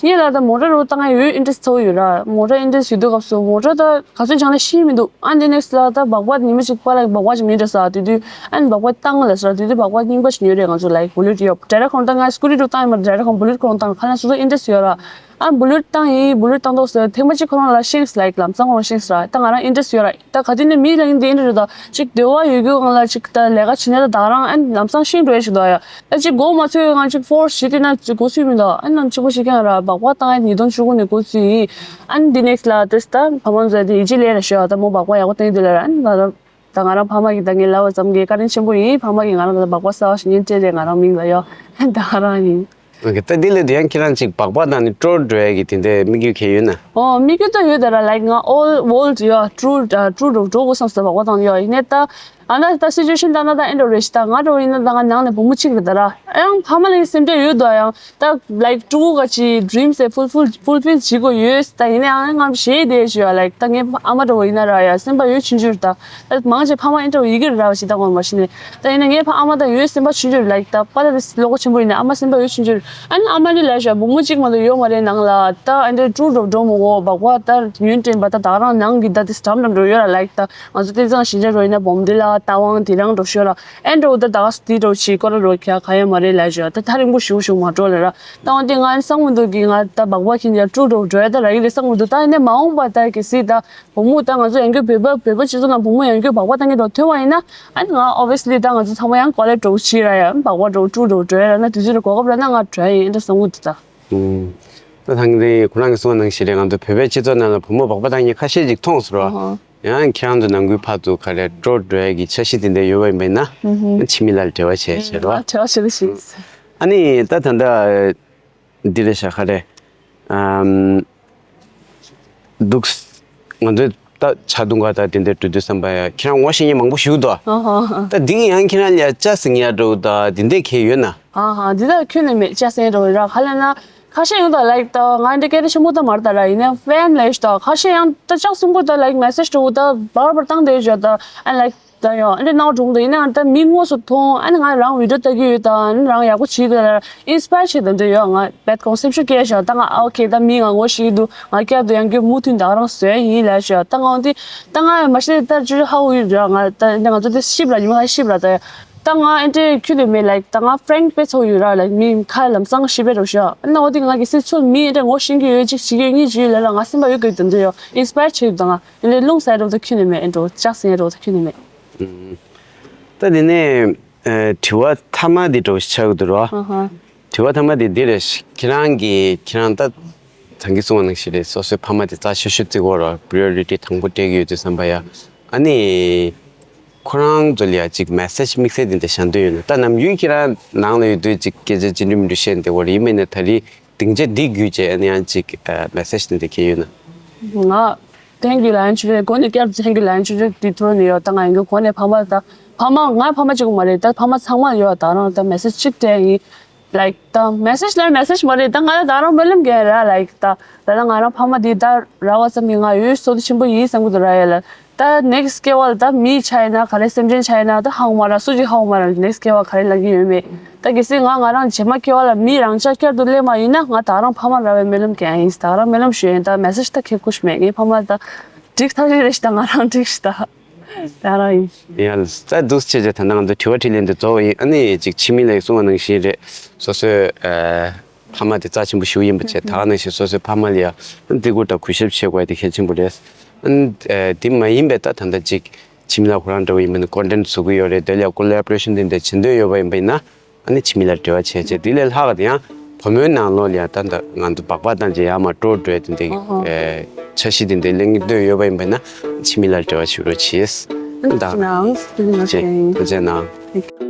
ངས་ལ་ད་མོ་ཊ་རུ་བཏང་ཡ་ཡོད་ཨིན་ཊི་རེ་སི་ཊི་ཚ་བོ་ཡོད་ར། མོ་ཊ་ཨིན་ཊི་རེ་སི་ཊི་ཡོད་དུས་སྐབས་སུ་མོ་ཊ་ད་ག་ཚོད་འཆང་ན་ཤེས་མི་འདུག་ཨ་འདི་ནེག་སི་ལ་ད་སྦག་སྦག་ཉི་མ་གཅིག་པ་ལ་སྦག་སྦག་ཅིག་མིན་འདྲ་ས། དེ་དུས་ཨ་ནི་སྦག་སྦག་བཏང་ལ་ས། དེ་དུས་སྦག་སྦག་རྙིང་པ་ཞིག་ཉོས་རེད། ང་ཚོ་ལའིཀ་བུ་ལེཊ་ཡོད་ཌའི་རེག་ཁོང་ད་ང་སྐུ་ཊི་རུ་བཏང་ཡོད་མ་རེད། ཌའི་རེག་ཁོང་བུ་ལེཊ་ཁོང་བཏང་ག་ལ་སོ་སོ་ཨིན་ཊི་རེ་སི་ཊི་ཡོད་ར། ཨ་བུ་ལེཊ་བཏང་ཡིན། བུ་ལེཊ་བཏང་དུས་སུ་ཐེངས་མ་གཅིག་ཁོ་རང་ལ་ཤེས་ལའིཀ་ལམ་སང་ཁོ་རང་ཤེས་ར། ད་ང་རང་ཨིན་ཊི་རེ་སི་ཡོད་ར། ད་ག་དུས་ནས་མི་ལ་ཡིན་དེ་ཨིན་དྲ་རེད་ད། ཅིག་འདོད་པ་ཡོད་རྒྱུ་སྒང་ལ་ཅིག་ད་ལས་ཀ་བྱེད་ནས་ད་ད་རང་ཨན་ལམ་སང་ཤེས་འགྲོ་ཡ་ཞིག་འདུག་ཡ། ད་ཅིག་མགོ་མ་ཚོས་ང་ཅིག་ཕོར་སི་བྱེད་དེ་ན་ཅིག་མགོ་ཚོས་མི་འདུག་ཨན་ནམ་གཅིག་པོ་ཞིག་ཀྱང་ར་སྦག་སྦག་བཏང་ཡ་ཉིས་སྟོང་བཅུ་དགུ་ནས་འགོ་ཚུགས་ཡིན། ཨན་འདི་ནེག་སི་ལ་དེ་ད་ཕ་མ་ཚོ་དེ་ཡིད་ཆེས་ལས་ར་ཤོག་ད་མོ་སྦག་སྦག་ཡག་པོ་བཏང་ཡོད་དེ་ལ་ར། ཨན་ད་ད་ང་རང་ཕ་མ་གིས་ད་ངའི་ལབ་པ་ཙམ་གྱིས་བཀའ་དྲིན་ཆེན་པོ་ཡིན། ཕ་མ་གིས་ང་རང་ད་སྦག་སྦག་གསར་བ་ཞིག་ཉིན་སྤྲད་རེད་ང་རང་མིང་ལ་ཡོ། ཨན་ད་ང་རང་ཡིན། ཨོ་ཁེ། ད་འདི་ལས་དུ་ཡང་ཁྱེད་རང་ཅིག་སྦག་སྦག་བཏང་ནས་སྤྲོ་འགྲོ་ཡ་གི་དེ་འདྲའི་དམིགས་ཡུལ་གང་ཡོད་ན། ཨོ་དམིགས་ཡུལ་ད་ཡོད་ད་ར། ལའིཀ་ང་ཨོལ་ཝོལ་ཌི་ཡོད་ཊུར་ཊུར་འགྲོ་འགྲོ་དགོས་བསམ་སོང་སྦག་སྦག་བཏང་ཡོད། ཡིན་ནའི་ད་ཨ་ན་ད་སི་ཅུ་ཨེ་ཤན་ད་ན་ད་ཨེ་འགྲོ་རེད་ཤི། ད་ང་འགྲོ་ཡིན་ན་ད་ང་ནང་ནས་བུ་མོ་གཅིག་རེད་ད་ར། ཡང་ཕ་མ་ལ་ཡང་སེམས་ཁྲལ་ཡོད་དོ། ཡང་ད་ལའིཀ་ཕྲུ་གུ་ག་ཅིག་ཌི་རིམ་སེ་ཕུལ་ཕུལ་ཕུལ་ཕིལ་བྱེད་དགོས་ཡོད། ད་ཡིན་ནའང་ང་ཞེད་དེ་ཞུ་ཡ། ལའིཀ་ད་ངའི་ཨ་མ་འདྲ་བོ་ཡིན་ན་ར་ཡ་སེམས་པ་ཡོད་ཆུང་ཆུང་རེད་ད། ད་མང་ཆེ་ཕ་མ་ཨེ་འདྲ་བོ་ཡི་གེ་ར་བ་ཞིག་ད་ངོ་མ་ཤི་ནས། ད་ཡིན་ན་ངའི་ཕ་ཨ་མ་ད་ཡོད་སེམས་པ་ཆུང་ཆུང་རེད། ལའིཀ་ད་པ་ད་དེ་ལོ་གོ་ཆེན་པོ་ཡིན་ནའི་ཨ་མ་སེམས་པ་ཡོད་ཆུང་ཆུང་རེད། ཨ་ནི་ཨ་མ་ནི་ལ་ཞུ་བུ་མོ་གཅིག་མ་གཏོགས་ཡོད་མ་རེད་ནང་ལ། ད་ཨེ་འདྲ་ཕྲུ་གུ་འགྲོ་འགྲོ་མོ་གོ་སྦག་སྦག་ད་ཡུན་དྲན་པ་ད་ད་རང་ནང་གི་ད་དེ་འགྲམ་འགྲམ་འགྲོ་ཡོད་ར། ལའིཀ་ད་ང་ཚོ་དེ་ཚང་ཞིང་ཆ་འགྲོ་ཡིན་ན་བོམ་དེ་ལ་ད་ཝང་དེ་རང་འགྲོ་ཤོད་ར། ཨེ་འགྲོ་ད་ད་ག་སུ་དེ་འགྲོ་ཆི་ཀོ་ར་འགྲོ་ཁྱ་ག་ཡ་མ་རེད་ལ་ཞོ། ད་ཐ་རིང་པོ་ཞུ་ཞུ་མ་འགྲོ་ལ་ར། ད་འོན་ཏེ་ང་སང་མི་འདུག་གི་ང་ད་སྦག་སྦག་ཁྱིན་ཡ་ཀྲུག་འགྲོ་འགྲོ་ཡ་ད་ར་ཡི་རེད་སང་མི་འདུག་ད་ཡིན་ནའི་མ་འོངས་པ་ད་གལ་སྲིད་ད་བུ་མོ་ད་ང་ཚོ་ཡང་སྐྱར་བོད་པ་བོད་པ་སྤྱི་ཚོགས་ནང་བུ་མོ་ཡང་སྐྱར་སྦག་སྦག་བཏང་གི་འགྲོ་ཐོན་པ་ཡིན་ན། ཨ་ནི་ང་ཨོ་བི་ཡ་སི་ལི་ད་ང་ཚོ་ཚང་མ་ཡང་ཀོ་ལེ་འགྲོ་ཕྱི་ར་ཡ་སྦག་སྦག་འགྲོ་ཀྲུག་འགྲོ་འགྲོ་ཡ་ར་ན་དུས་ཚོད་ར་གོ་སྐབས་ར་ན་ང་འགྲོ་ཡ་ཡིན་ད་སང་མི་འདུག་ད། ད་ཐང་གི་ཁོ་རང་གི་གསུངས་པ་ནང་བཞིན་རེད། ང་ཚོ་བོད་པའི་སྤྱི་ཚོགས་ནང་ལ་བུ་མོ་སྦག་སྦག་བཏང་མཁན་ཁ་ཤས་ཅིག་མཐོང་སོང་ར། ཨ་ཧ། ཡང་ཁྱེད་རང་ཚོ་ནང་ཁུལ་ཕར་ཚུར་ག་རེ་འགྲོ་འགྲོ་ཡ་གི་འཆར་གཞི་དེ་འདྲ་ཡོད་པ་ཡིན་པ་ཡིན་ན། ཕྱི་མི་ལ་འབྲེལ་བ་བྱས་བྱས་རོགས། ཨ་འབྲེལ་བ་བྱེད་རོགས་བྱེད། ཨ་ནི་ད་ད་ལྟ་འདི་རེད་ཤག་ག་རེ། ཨམ། འདུག་ང་ཚོས་ད་ཆ་རྡུང་ག་ད་དེ་འདྲ་འགྲོ་དུས་བསམ་པ་ཡ་ཁྱེད་རང་ངོ་ཤེས་མཁན་མང་པོ་ཞིག་འདུག་ཨ་ཧ། ད་འདི་ཡང་ཁྱེད་རང་ལ་ཅ་ཟིང་ཡ་འགྲོ་ད་དེ་འདྲ་གས་ཡོད་ན། ཨ་ཧ། འདི་ད་ཁྱོན་ནས་མེད་ཅ་སེང་རོ་ར་ཧ་ལ་ན། ཁ་ཤས་ཡོང་ད་ལའིཀ་ད་ང་འདི་སྐད་ཆ་ཆེན་པོ་ད་མར་ད་ར་ཡིན་ན་ཕན་ལས་ཤི་ད་ཁ་ཤས་ཡང་ད་ཅག་གསུམ་པོ་ད་ལའིཀ་མེ་སེཇ་འགྲོ་ད་བར་བར་བཏང་དེ་བཞག་ད་ཨ་ལའིཀ་ད་ཡོང་ཨ་འདི་ནང་གྲོང་ད་ཡིན་ན་ད་མི་དངོས་སུ་མཐོང་ཨ་ནི་ང་རང་བི་ཌིའོ་ལྟ་གི་ཡོད་ད་ཨ་ནི་རང་ཡག་པོ་བྱེད་ད་ཨིན་སི་པ་ཡར་བྱེད་ད་འདི་ཡོད་ང་བེད་ཀོང་སེམས་ཤུགས་སྐྱེ་བཞག་ད་ང་ཨ་ཨོ་ཁེ་ད་མི་ང་ངོ་ཤེས་ཀྱི་འདུག་ང་སྐྱབས་ད་ཡང་རྒྱུ་མུ་མཐུད་ད་རང་བཟོས་ཡིན་ལས་བཞག་ད་ང་འོང་དེ་ད་ང་མ་ཤེས་ད་ཅུ་ཧ་འུ་ཡོད་ར་ང་ད་ང་ཚོ་དེ་ཤིབ་ར་ཉི་མ་ཧ་ཤིབ་ར་ད། ད་ང་ཨེ་འདྲའི་ཁྱོད་དེ་མེད་ལའིཀ་ད་ང་ཕྲེང་དཔེ་ཚོགས་ཡོད་ར་ལའིཀ་མི་ཁ་ལམ་སང་ཤི་བེ་རོ་ཤ་ཨ་ན་འོ་དེ་ང་གི་སི་ཚོད་མི་ཨེ་འདྲ་ངོ་ཤེས་ཀྱི་ཡོད་ཅིག་བྱེད་ཀྱི་ཡོད་གཉིས་བྱེད་ཡོད་ལ་ལ་ང་སེམས་པ་ཡོད་གི་དོན་དུ་ཡོད་ཨིན་སི་པ་ཡར་བྱེད་ཡོད་ད་ང་ཨེ་འདྲའི་རླུང་ས་རོ་ད་ཁྱོད་དེ་མེད་ཨེ་འགྲོ་ལྕགས་སེ་རོ་ད་ཁྱོད་དེ་མེད། ད་དེ་ནས་དྲི་བ་མཐའ་མ་དེ་འགྲོ་ཆགས་ཀྱི་འདུག་ར། ཨ་ཧ། དྲི་བ་མཐའ་མ་དེ་འདི་རེད། ཁྱེད་རང་གིས་ཁྱེད་རང་ད། ད་གིན་གསུངས་པ་ནང་བཞིན་རེད། སོ་སོའི་ཕ་མ་དེ་རྩ་ཆེ་ཤོས་བརྩི་དགོས་ར། པི་རི་ཡོ་རི་ཊི་དང་པོ་སྤྲད་ཀྱི་ཡོད་དུས་བསམ་པ་ཡ། ཨ་ནི། ཁོ་རང་ཚོ་ལ་ཡ་ཅིག་མེ་སེཇ་དམིགས་བསལ་དེ་འདྲ་བཞག་འདོད་ཡོད་ན། ད་ནམ་རྒྱུན་ཁྱེད་རང་ནང་ལ་ཡོད་དུས་ཅིག་སྐད་ཆ་ཅི་འདྲ་མི་འདྲ་བཤད་བསྡད་ཡོད་རེད། ཡིན་མིན་ན་ད་རེས་སྡིངས་ཆ་འདི་བརྒྱུད་བྱས་ཨ་ནི་ཡང་ཅིག་མེ་སེཇ་དེ་འདྲ་ཁྱེད་ཡོད་ན། ང་། Thank you ལན་ཆུ་རེད། གོ་ནས་བསྐྱར་དུ་Thank you ལན་ཆུ་རེད། དེ་ཐོག་ནས་ཡོད་ད་ང་ཡིན་གོ་གོ་ནས་ཕ་མ་ད་ཕ་མ་ང་ཕ་མ་གཅིག་པོ་མ་རེད། ད་ཕ་མ་ཚང་མ་ཡོད་ད་རང་ད་མེ་སེཇ་གཅིག་སྤྲད་ཡིན། ལའིཀ་ད་མེ་སེཇ་ལ་མེ་སེཇ་མ་རེད། ད་ང་ལ་ད་རང་སྨོན་ལམ་རྒྱག་ར་ལའིཀ་ད་ད་ལ་ང་རང་ཕ་མ་དེ་ད་ར་བ་ཙམ་གྱིས་ང་ཡོད་བསོད་བདེ་ཆེན་པོ་ཡིན་བསམ་གི་འདུག་ར་ཡ་ལ། ད་ནེག་སི་སྐྱེ་བ་ལ་ད་མི་ཆ་ཡིན་ན་ག་རེ་སེམས་ཅན་ཆ་ཡིན་ན་ད་ཧ་གོ་མ་ར་སུ་ཅིག་ཧ་གོ་མ་ར་ནེག་སི་སྐྱེ་བ་ག་རེ་ལབ་ཀྱི་ཡོད་མེད། ད་གལ་སྲིད་ང་ང་རང་རྗེས་མ་སྐྱེ་བ་ལ་མི་རང་ཅག་བསྐྱར་དུ་སླེབས་མ་ཡིན་ན་ང་ད་རང་ཕ་མ་ར་བའི་སྨོན་ལམ་རྒྱག་ཡིན། ད་རང་སྨོན་ལམ་ཞུ་ཡིན། ད་མེ་སེཇ་ད་ཁེབས་ཁུ་ཞིག་མེད། ངའི་ཕ་མ་ད་འགྲིག་ཐག་ཆོད་རེད་ཤི་ད་ང་རང་འགྲིག་ཤི་ད། ད་རང་ཡིན། ཡ་ལ་ས་འདུག་སེ་བྱས་བྱས་ད་ནང་དུ་དྲི་བ་དྲིས་ལན་དེ་རྫོགས་པ་ཡིན། ཨ་ནི་ཅིག་འཆི་མེད་ལགས་གསུངས་པ་ནང་བཞིན་རེད། སོ་སོའི་ཨ་ཕ་མ་དེ་རྩ་ཆེན་པོ་ཞིག་ཡིན་པ་བྱས། ད་ག་ནང་བཞིན་སོ་སོའི་ཕ་མ་ལ་ཡང་བརྩི་བཀུར་དང་གུས་ཞབས་བྱེད་དགོས་དེ་གལ་ཆེན་པོ་རེད། ཨ་ནི་ཨ་དེ་མ་ཡིན་པའི་ད་ད་ལྟ་ཅིག་འཆི་མེད་ལགས་ཁོ་རང་འདྲ་བོ་ཡིན་པ་ནི་ཀོན་ཊེན་བཟོ་གི་ཡོད་རེད། དེ་ལ་ཡང་ཀོ་ལ་བོ་རེ་ཤན་དེ་འདྲ་བྱེད་འདོད་ཡོད་པ་ཡིན་པ་ཡིན་ན། ཨ་ནི་འཆི་མེད་ལགས་འབྲེལ་བ་བྱས་བྱས། དེ་ལས་ལྷག་དེ་ཡང་བུ་མོའི་ནང་ལོགས་ལ་ཡང་ད་ལྟ་ང་ཚོ་སྦག་སྦག་བཏང་བྱས་ཡར་མར་སྤྲོ་འགྲོ་དེ་འདྲའི་ཨོ་ཧོ། ཨེ་འཆར་གཞི་དེ་འདྲའི་གླེང་འདོད་ཡོད་པ་ཡིན་པ་ན་འཆི་མེད་ལགས་འབྲེལ་བ་བྱེད་རོགས་གྱིས། ཨ་ནི་ད་ནང་ཐུགས་རྗེ་ཆེ། ཐུགས་རྗེ་གནང་།